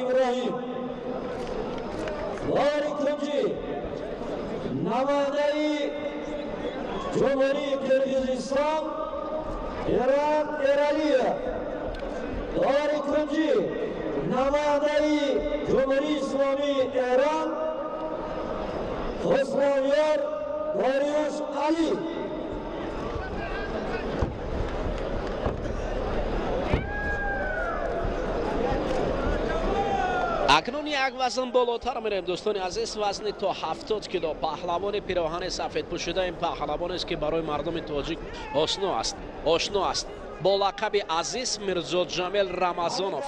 Иброҳим. Довари кунҷӣ намояндаи Ҷумҳурии Қирғизистон Эрон Эралиев. Довари кунҷӣ намояндаи Ҷумҳурии Исломии Эрон Хусравёр Дориюш Алӣ. Акнун як вазн болотар мерем, дӯстони азиз, вазни то 70 кило. Паҳлавони пироҳани сафедпӯшида ин паҳлавонест, ки барои мардуми тоҷик ошно аст бо лақаби Азиз Мирзоҷамил Рамазонов.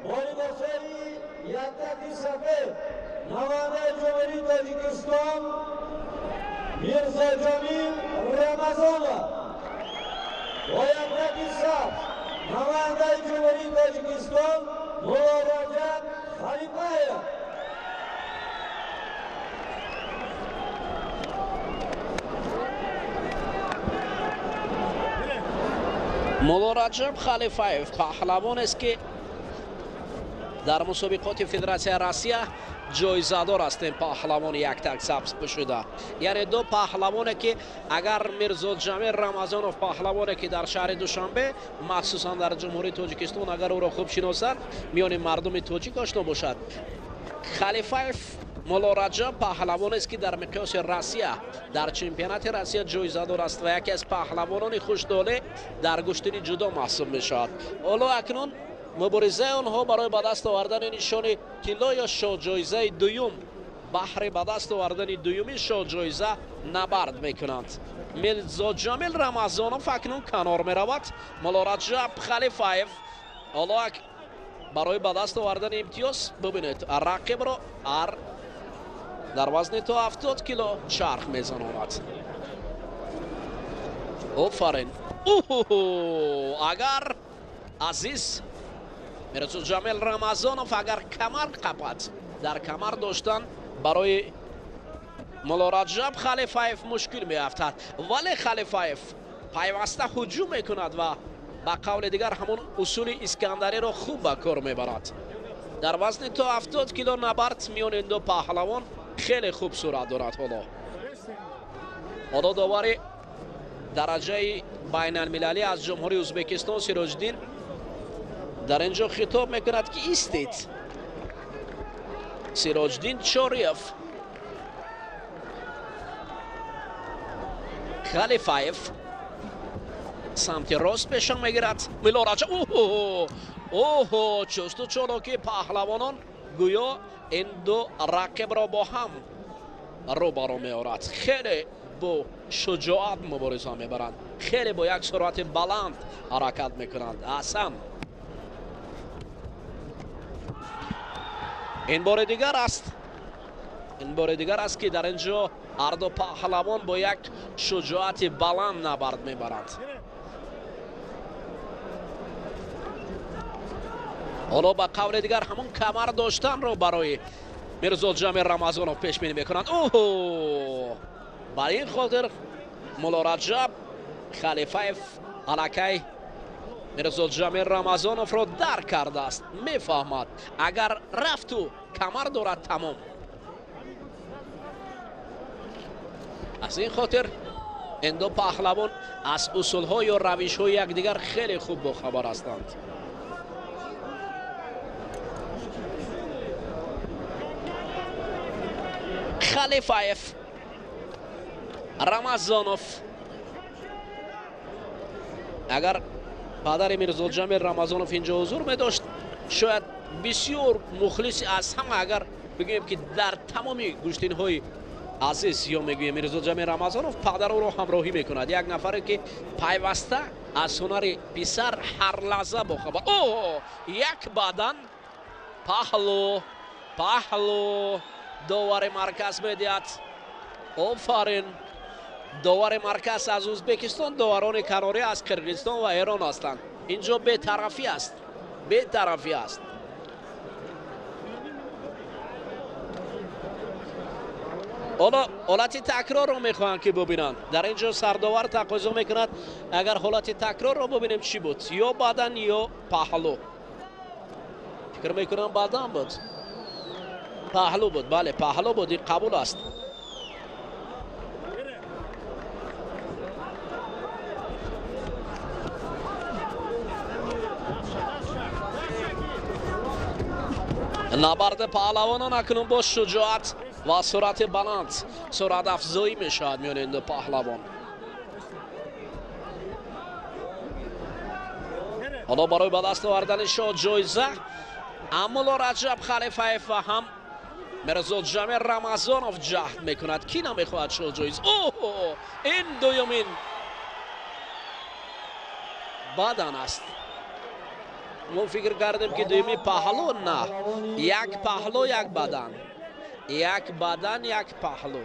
Бо либосҳои яктаки сафед намояндаи Ҷумҳурии Тоҷикистон Мирзоҷамил Рамазонов. Бо яктаки сабз намояндаи Ҷумҳурии Тоҷикистон Муллораҷаб Халифаев. Муллораҷаб Халифаев паҳлавонест, ки дар мусобиқоти Федератсияи Россия ҷоизадор аст. Ин паҳлавони яктак сабз пӯшида, яъне ду паҳлавоне, ки агар Мирзоҷамил Рамазонов паҳлавоне, ки дар шаҳри Душанбе, махсусан дар Ҷумҳурии Тоҷикистон, агар ӯро хуб шиносанд, миёни мардуми тоҷик ошно бошад, Халифаев Муллораҷаб паҳлавонест, ки дар миқёси Россия, дар чемпионати Россия ҷоизадор аст ва яке аз паҳлавонони хушдоле дар гӯштини ҷудо маҳсуб мешавад. Ҳоло акнун муборизаи онҳо барои ба даст овардани нишони тилло ё шоҳҷоизаи дуюм, баҳри ба даст овардани дуюми шоҳҷоиза набард мекунанд. Мирзоҷамил Рамазонов акнун канор меравад. Муллораҷаб Халифаев ҳоло барои ба даст овардани имтиёз, бибинед, рақибро дар вазни то 70 кило чарх мезанонад. Офарин! Агар Азиз Мирзоҷамил Рамазонов агар камар қапад, дар камар доштан барои Муллораҷаб Халифаев мушкил меафтад, вале Халифаев пайваста ҳуҷум мекунад ва ба қавли дигар ҳамон усули Искандариро хуб ба кор мебарад. Дар вазни то 70 кило набард миёни ду паҳлавон хеле хуб сурат дорад. Ҳоло довари дараҷаи байналмилалӣ аз Ҷумҳурии Ӯзбекистон Сироҷиддин дар ин ҷо хитоб мекунад, ки истед. Сироҷиддин Чориев. Халифаев самти рост пеша мегирад. Муллораҷаб, оҳо, чусту чолоки паҳлавонон гӯё ин ду рақибро бо ҳам рӯбарӯ меорад. Хеле бо шуҷоат мубориза мебаранд, хеле бо як суръати баланд ҳаракат мекунанд. Аҳсан! Ин бори дигар аст, ин бори дигар аст, ки дар ин ҷо ҳарду паҳлавон бо як шуҷоати баланд набард мебаранд. Ҳоло ба қавли дигар ҳамон камар доштанро барои Мирзоҷамил Рамазонов пешбинӣ мекунанд. Оҳо! Ба ин хотир Муллораҷаб Халифаев аллакай Мирзоҷамил Рамазоновро дарк кардааст, мефаҳмад, агар рафту камар дорад, тамом. Аз ин хотир ин ду паҳлавон аз усулҳо ё равишҳои якдигар хеле хуб бохабар ҳастанд. Халифаев, Рамазонов. Агар падари Мирзоҷамил Рамазонов инҷо ҳузур медошт, шояд бисёр мухлиси аз ҳама, агар бигӯем, ки дар тамоми гӯштинҳои азиз ё мегӯем Мирзоҷамил Рамазонов, падар ӯро ҳамроҳӣ мекунад. Як нафаре, ки пайваста аз ҳунари писар ҳар лаҳза бохабар. О, як бадан паҳлу паҳлу довари марказ медиҳад. Офарин! Довари марказ аз Ӯзбекистон, доварони канорӣ аз Қирғизистон ва Эрон ҳастанд. Инҷо бетарафӣ аст, бетарафӣ аст. Ҳоло ҳолати такрорро мехоҳанд, ки бубинанд. Дар ин ҷо сардовар тақозо мекунад, агар ҳолати такрорро бубинем, чӣ буд, ё бадан ё паҳлу. Фикр мекунам бадан буд, паҳлӯ буд. Бале, паҳлӯ буд, ин қабул аст. Набарди паҳлавонон акнун бо шуҷоат ва суръати баланд суръатафзоӣ мешавад миёни ин ду паҳлавон. Ҳоло барои ба даст овардани шоҳ ҷоиза Мулло Раҷаб Халифаев ва ҳам Мирзо Ҷамил Рамазонов ҷаҳд мекунад. Кӣ намехоҳад шоҳ ҷоиз? Оҳ, ин дуюмин бадан аст. Мо фикр кардем, ки дуюми паҳлӯ. На, як паҳлӯ, як бадан, як бадан, як паҳлӯ.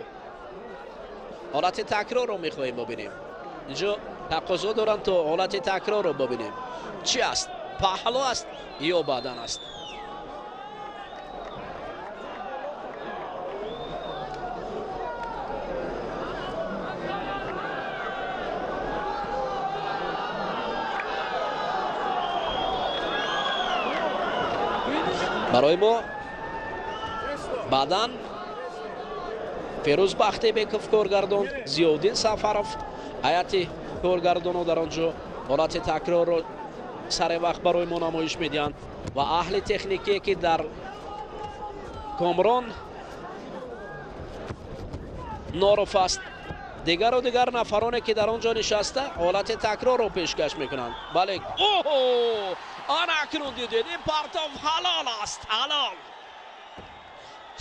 Ҳолати такрорро мехоҳем бибинем. Инҷо тақозо доранд, то ҳолати такрорро бибинем. Чӣ аст? Паҳлӯ аст ё бадан аст? Барои мо баъдан Ферӯз Бахтибеков коргардон, Зиёвдин Сафаров ҳайати коргардоно дар он ҷо ҳолати такрорро сари вақт барои мо намоиш медиҳанд ва аҳли техникие, ки дар Комрон Норов аст, дигару дигар нафароне, ки дар он ҷо нишаста, ҳолати такрорро пешкаш мекунанд. Бале, оҳо, ана акнун дидед, ин партов ҳалол аст, ҳалол.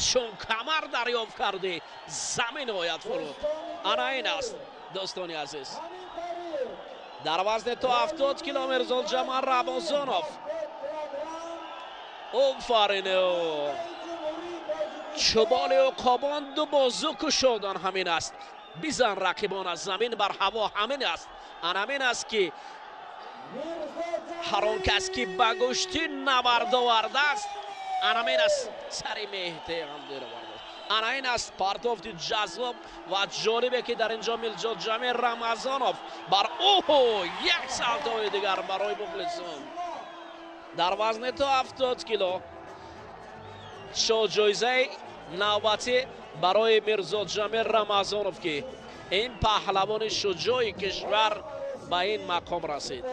Чун камар дарёфт кардӣ, замин ояд фуруд. Ана ин аст, дӯстони азиз. Дар вазни то 70 кило Мирзоҷамал Рамазонов. Офарин! Чӯболи уқобон ду бозу кушодан ҳамин аст. Бизан рақибон аз замин бар ҳаво ҳамин аст. Ан ҳамин аст, ки ҳар он кас, ки ба гӯштӣ набард овардааст, ан ҳамин аст, сари меҳтеам. Ана ин аст партофти ҷаззоб ва ҷолибе, ки дар ин ҷо Мирзоҷамил Рамазонов бар оҳо, як салтои дигар барои мухлисон. Дар вазни то 70 кило шоҳҷоизаи навбатӣ барои Мирзоҷамил Рамазонов, ки ин паҳлавони шуҷои кишвар ба ин мақом расид.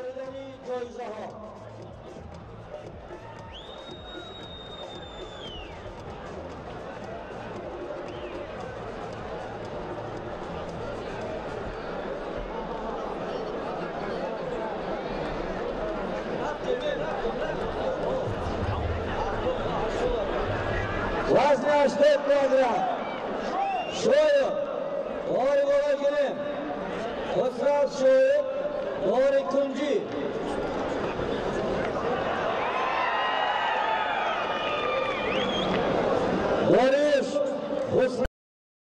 Вазни 80 килограмм Шоев бори боло гирем. Хусрав Шоев бори кунҷӣ.